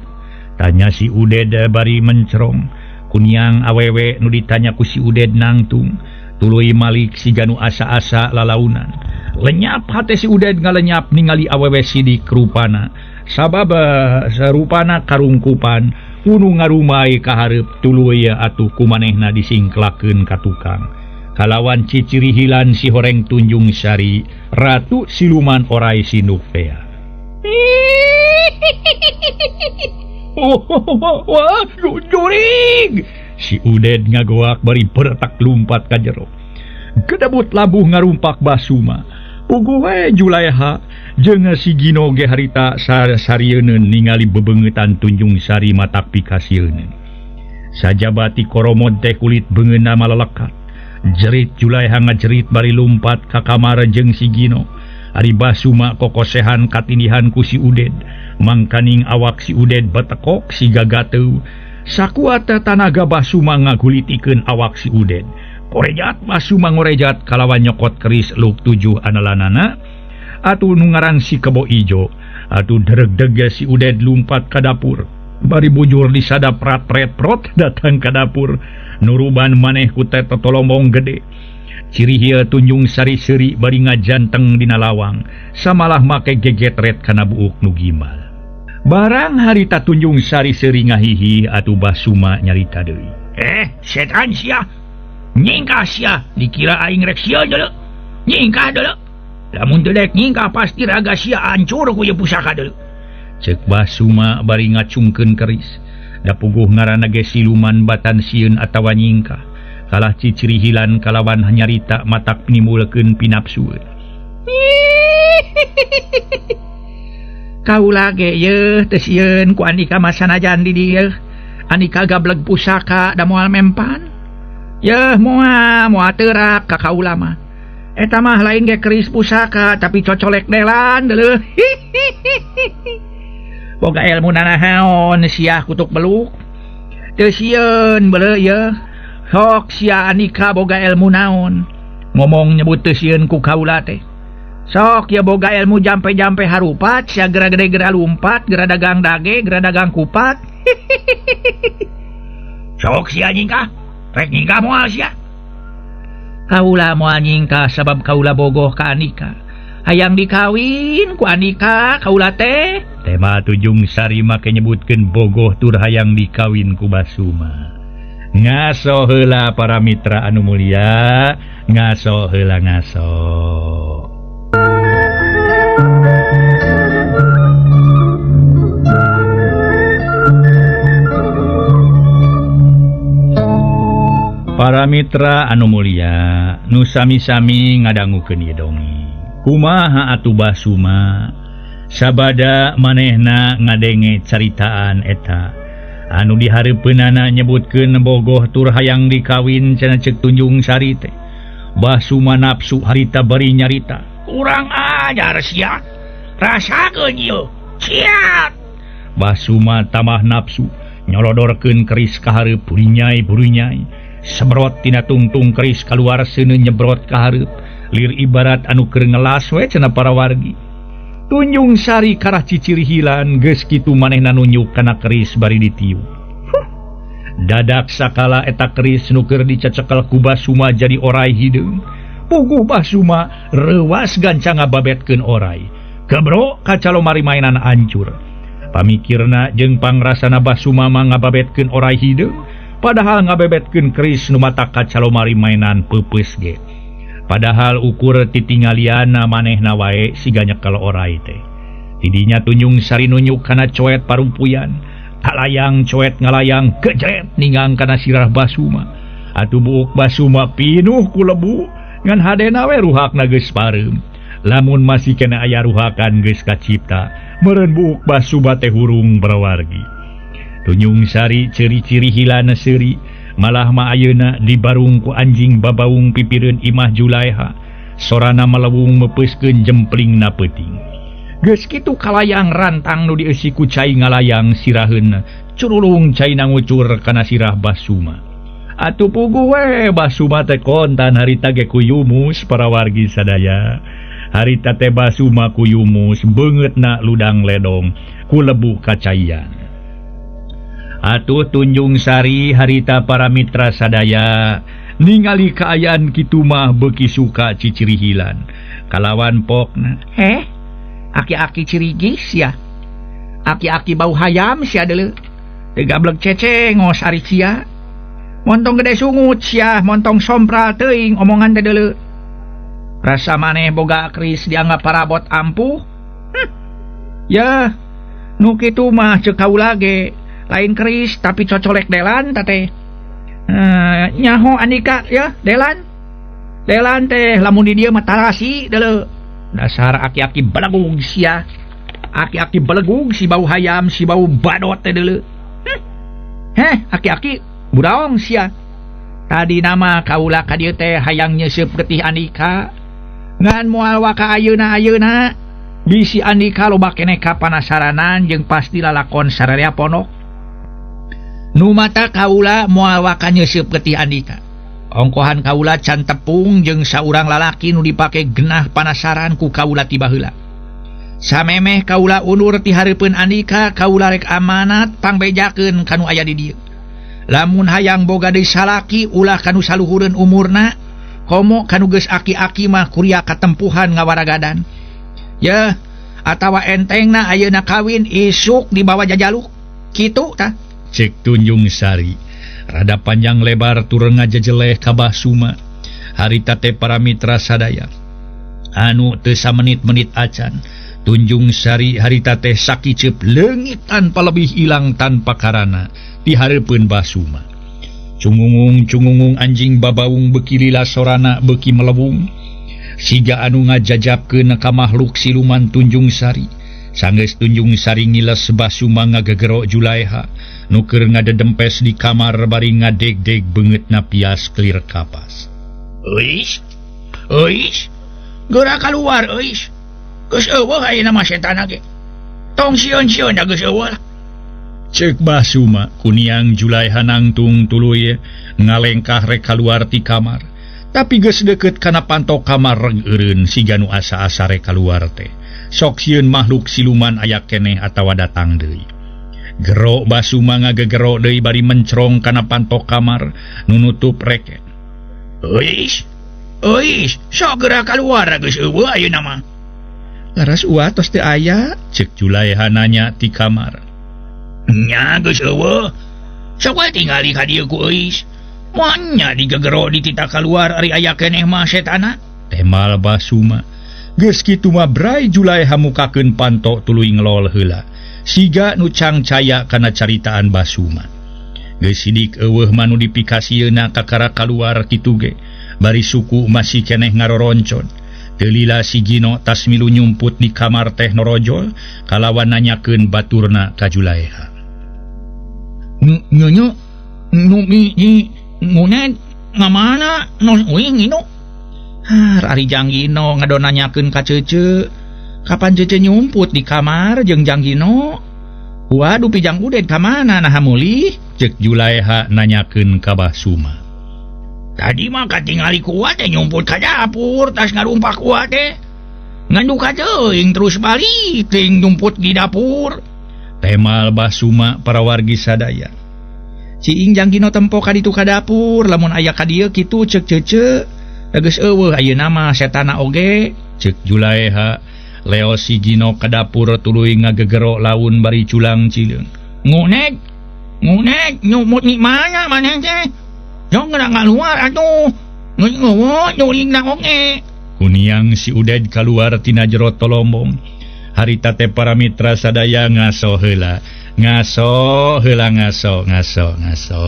Tanya si Uded bari mencerong. Kuniang awewe nu ditanya ku si Uded nangtung. Tuluy malik siga nu asa-asa lalaunan. Lenyap hate si Uded ngalenyap ningali awewe sidik rupana. Sabab sarupana karungkupan. Unu ngarumai kahareup tuluy atuh kumanehna disingklakeun ka tukang. Kalawan ciciri hilan si horeng Tunjung Sari, ratu siluman orai sinduk tea. Wah, jurig! Si Uded ngagoak bari bertak lumpat ka jero. Gedebut labuh ngarumpak Basuma. Puguh we Julaeha jeung si Gino ge harita sarieun ningali bebeungeutan Tunjung Sari matak pikasieun. Sajabati koromod teh kulit beungeunna malelekat. Jerit Julaeha ngajerit bari lumpat ka kamar jeung si Gino. Ari Basuma kokosehan katindihan ku si Uded. Mangkaning awak si Uded betekok siga gateu. Sakuat tanaga Basuma ngagulitikeun awak si Uded. Korejat Basuma ngorejat kalawan nyokot keris luk 7 analanana. Atuh nu ngaran si kebo ijo. Atuh deregdeg si Uded lumpat ka dapur. Bari bujur disadap prat-pret-prot datang ka dapur. Nuruban maneh ku teh totolombong gede. Ciri hieu Tunjung Sari seuri bari ngajanteng dina lawang. Samalah make gegetret kana buuk nu gimbal. Barang harita Tunjung Sari seuri ngahihi atuh Basuma nyarita deui. Setan sia. Nyingkah sia, dikira aing rek sieun deuleu. Nyingkah deuleu. Lamun teu dek nyingkah pasti raga sia hancur ku ieu pusaka deuleu. Ceuk Basuma bari ngacungkeun keris. Da puguh ngaranna ge siluman batan sieun atawa nyingkah. Kalah ciciri hilan kalawan nyarita matak nimbulkeun pinapsueun. Kaula ge yeuh teu sieun ku andika mah sanajan di dieu. Andika gableg pusaka da moal mempan. Yeuh moal moal teurak ka kaula mah. Eta mah lain ge keris pusaka tapi cocolek delan deuleuh. Boga ilmu nanaon sia kutuk beluk. Teu sieun beuleu ye. Sok sia Andika boga ilmu naon. Ngomong nyebut teu sieun ku kaula teh. Sok ya boga ilmu jampe-jampe harupat sia gera gede gera lumpat gera dagang dage gera dagang kupat. Sok sia nyingkah rek nyingkah moal sia. Kaula moal nyingkah sabab kaula bogoh ka Andika. Hayang dikawin ku Andika kaula teh. Tema Tunjung Sari make nyebutkeun bogoh tur hayang dikawin ku Basuma. Ngaso heula para mitra anu mulia, ngaso heula ngaso. Para mitra anu mulia, nu sami-sami ngadangukeun ieu dongeng. Kumaha atuh Basuma? Sabada manehna ngadenge caritaan eta. Anu dihareupeunana nyebutkeun bogoh tur hayang dikawin cenah ceuk Tunjung Sari teh. Basuma nafsu harita bari nyarita. Kurang ajar sia. Rasakeun ieu. Ciat. Basuma tambah nafsu, nyolodorkeun keris ka hareup burinyai-burinyai. Sebrot tina tungtung keris kaluar seuneu nyebrot ka hareup. Lir ibarat anu keur ngelas we cenah para wargi. Tunjung Sari karah cicirihilan geus kitu manehna nunjuk kana keris bari ditiup. Dadak sakala eta keris nu keur dicacekel ku Basuma jadi orai hideung. Puguh Basuma reuwas gancang ngababetkeun orai. Gebro kaca lomari mainan hancur. Pamikirna jeung pangrasana Basuma mah ngababetkeun orai hideung. Padahal ngabebetkeun keris nu mata kaca lomari mainan peupeus ge. Padahal ukur titinggaliana manehna wae siga nyekel orai teh. Tidinya Tunjung Sari nunjuk kana coet parumpuyan. Kalayang coet ngalayang gejret ninggang kana sirah Basuma. Atuh buuk Basuma pinuh ku lebu ngan hadena we ruhakna geus pareum. Lamun masih kena aya ruhakan geus kacipta, meureun buuk Basuma teh hurung barawargi. Tunjung Sari ciri-ciri hilana seuri, malah ma ayeuna dibarung ku anjing babaung pipireun imah Julaiha. Sorana melewung meupeuskeun jemplingna peuting. Geus kitu kalayang rantang nu dieusi ku cai ngalayang siraheunna, curulung cai ngucur kana sirah Basuma. Atuh puguh we Basuma teh kontan harita ge kuyumus para wargi sadaya. Harita teh Basuma kuyumus beungeutna ludang ledong ku lebu kacaian. Atuh Tunjung Sari harita para mitra sadaya ningali kaayaan kitu mah beuki suka cicirihilan kalawan pokna. Heh, aki-aki cirigis ya, aki-aki bau hayam sia deuleu teu gablek cecengos ari sia, montong gede sungut sia, montong sompral teuing omongan teh deuleu. Rasa maneh boga keris dianggap parabot ampuh. Ya nu kitu mah ceuk kaula ge lain keris tapi cocolek delan teh. Nyaho Andika ya delan. Delan teh lamun di dieu mah tarasi deuleu. Dasar aki-aki belegug sia. Aki-aki belegug si bau hayam si bau badot teh deuleu. Heh, aki-aki budaong sia. Tadi nama kaula ka dieu teh hayang nyeuseup getih Andika. Ngan moal waka ayeuna-ayeuna. Bisi Andika loba keneh kapanasaranan jeung pasti lalakon sararea ponok. Nu mata kaula moal waka nyeuseup getih Andika. Ongkohan kaula can tepung jeung saurang lalaki nu dipake genah panasaran ku kaula ti baheula. Samemeh kaula undur ti hareupeun Andika, kaula rek amanat pangbejakeun kanu aya di dieu. Lamun hayang boga deui salaki ulah kanu saluhureun umurna, komo kanu geus aki-aki mah kuria katempuhan ngawaragadan. Yeuh, atawa entengna ayeuna kawin isuk dibawa jajaluk. Kitu tah. Cek Tunjung Sari rada panjang lebar turun ngajejeleh ka Basuma. Harita teh para mitra sadaya anu teu samenit-menit acan. Tunjung Sari harita teh sakiceup leungit tanpa lebih ilang tanpa karana di hareupeun Basuma. Cungungung-cungungung anjing babaung beuki lila sorana beuki melewung siga anu ngajajapkeun ka makhluk siluman Tunjung Sari. Sanggeus Tunjung Sari ngiles Basuma ngagegero Julaiha nu keur ngadedempes di kamar bari ngadegdeg beungeutna pias kelir kapas. Euis, euis, geura kaluar euis. Geus eueuh ayeuna mah setan ge. Tong sieun-sieun da geus eueuh lah. Cek Basuma kuniang Julaiha nangtung tuluy ngalengkah rek kaluar ti kamar. Tapi geus deukeut kana panto kamar reg eureun siga nu asa-asa rek kaluar teh. Sok sieun makhluk siluman aya keneh atawa datang deui. Gero Basuma ngagegero deui bari mencrong kana panto kamar nu nutup reket. Euis, euis, sok geura kaluar geus eueuh ayeuna mah. Laras uwa tos teu aya, cek Julaiha nanya ti kamar. Nya geus eueuh. Sok we tingali ka dieu ku euis. Moal nya digegero ditita kaluar ari aya keneh mah setana. Temal Basuma. Geus kitu mah bray Julaiha mukakeun panto tuluy ngelol heula. Siga nu cangcaya kana caritaan Basuma. Geus sidik eueuh mah nu dipikasieuna kakara kaluar kitu ge. Bari suku masih keneh ngaroroncon. Teu lila si Gino tas milu nyumput di kamar teh norojol kalawan nanyakeun baturna ka Julaiha. Nyonya nu mi ngunet ngamana nos uing Gino. Har ari Jang Gino ngadon nanyakeun ka Cece. Kapan Cece nyumput di kamar jeung Jang Gino? Waduh pijang Udet ka mana naha mulih? Cek Julaiha nanyakeun ka Basuma. Tadi mah katingali ku uwa teh nyumput ka dapur tas ngarumpak uwa teh. Ngan duka teuing terus balik teuing nyumput di dapur. Temal Basuma para wargi sadaya. Ciing Jang Gino tempo ka ditu ka dapur lamun aya ka dieu kitu cek Cece. Geus eueuh ayeuna mah setana oge. Cek Julaiha. Leo si Gino ka dapur tuluy ngagegero laun bari culang cileung. Ngunek, ngunek nyumut di mana maneh teh? Jong geura ngaluar atuh. Geus eueuh juringna oge. Kuniang si Uded kaluar tina jero tolombong. Harita teh para mitra sadaya ngaso heula. Ngaso heula ngaso ngaso ngaso.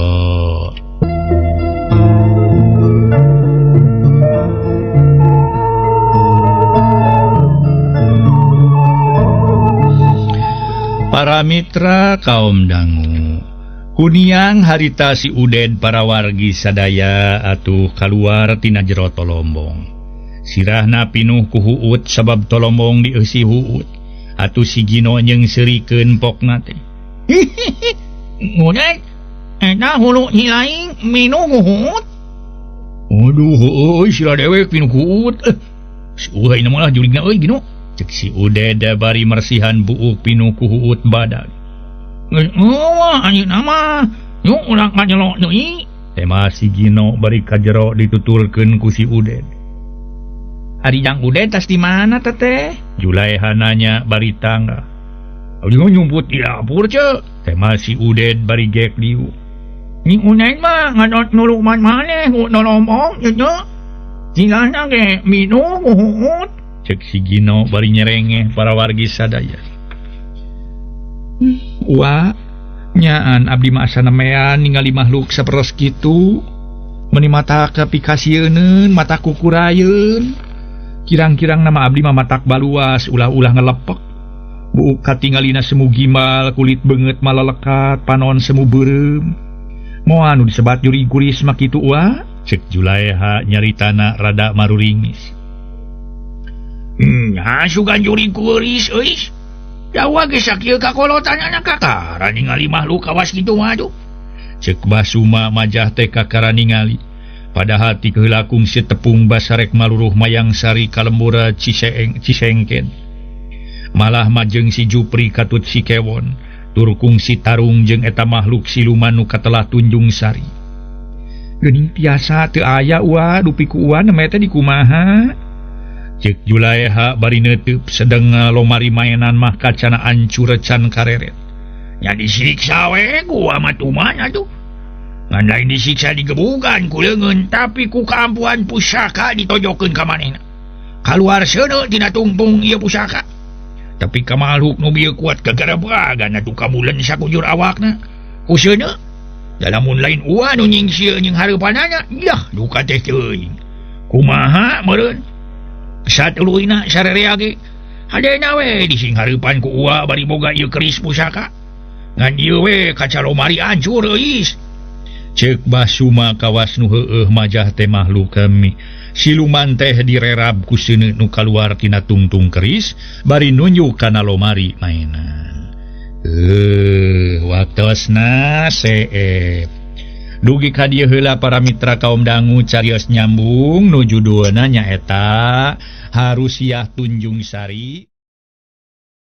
Para mitra kaum dangu. Kuniang harita si Uded para wargi sadaya atuh kaluar tina jero tolombong. Sirahna pinuh ku huut sabab tolombong dieusi huut. Atuh si Gino jeung seurikeun pokna teh. Ngunek, eta hulu hilaing minum huut. Aduh heueuh sira dewek pinuh huut. Si uhay na malah juligna euy Gino. Cek si Uded bari mersihan buuk pinuh ku huut badag. Geus eueuh ayeuna mah, yuk urang ka jero deui. Tema si Gino bari ka jero ditutulkeun ku si Uded. Ari Jang Uded tas di mana teteh? Julaiha nanya bari tangga. Abdi mah nyumput di dapur ce. Tema si Uded bari gek liu. Ni Uded mah ngadot nuluman maneh ku nolombong ce. Jigana ge minum huut. Cek si Gino bari nyerengeh para wargi sadaya. Wa nyaan abdi mah asa nemean ningali makhluk saperos kitu. Meuni mata kapikasieun mata kukurayeun. Kirang-kirang nama abdi mah matak baluas ulah-ulah ngelepek. Buuk katingalina semu gimbal, kulit beungeut malelekat, panon semu beureum. Moal nu disebat juri guris mah kitu wa? Cek Julaiha nyaritana rada maruringis. Asugan juri kuris euis. Jawa ge sakieu kakolotan kakara ningali makhluk kawas kitu mah atuh. Cek Basuma majah teh kakara ningali. Padahal ti heula kungsi tepung basarek maluruh mayang sari kalembura Ciseeng Cisengken. Malah majeng si Jupri katut si Kewon, tur kungsi tarung jeung eta makhluk siluman nu katelah Tunjung Sari. Geuning tiasa teu aya uwa dupi ku uwa neme teh dikumaha? Cek Julaiha bari neuteub sedeng lomari mainan mah kacana ancur can kareret. Nya disiksa we ku uwa mah tuman atuh. Ngan lain disiksa digebugan ku leungeun tapi ku kaampuhan pusaka ditojokeun ka manehna. Kaluar seuneu tina tungtung ieu pusaka. Tapi ka makhluk nu bieu kuat kagarabagan atuh kamulen sakujur awakna. Ku seuneu da lamun lain uwa nu nyingsieu jeung hareupanana, yah duka teh teuing. Kumaha meureun? Satuluyna sarerea ge hadena we disinghareupan ku uwa bari boga ieu keris pusaka. Ngan ieu we kaca lomari ancur euis. Ceuk Basuma kawas nu heueuh majah teh makhluk kami. Siluman teh direrab ku seuneu nu kaluar tina tungtung keris bari nunjuk kana lomari mainan. Waktosna seep. Dugi ka dieu heula para mitra kaum dangu carios nyambung nu judulna nyaeta Harusiah Tunjung Sari.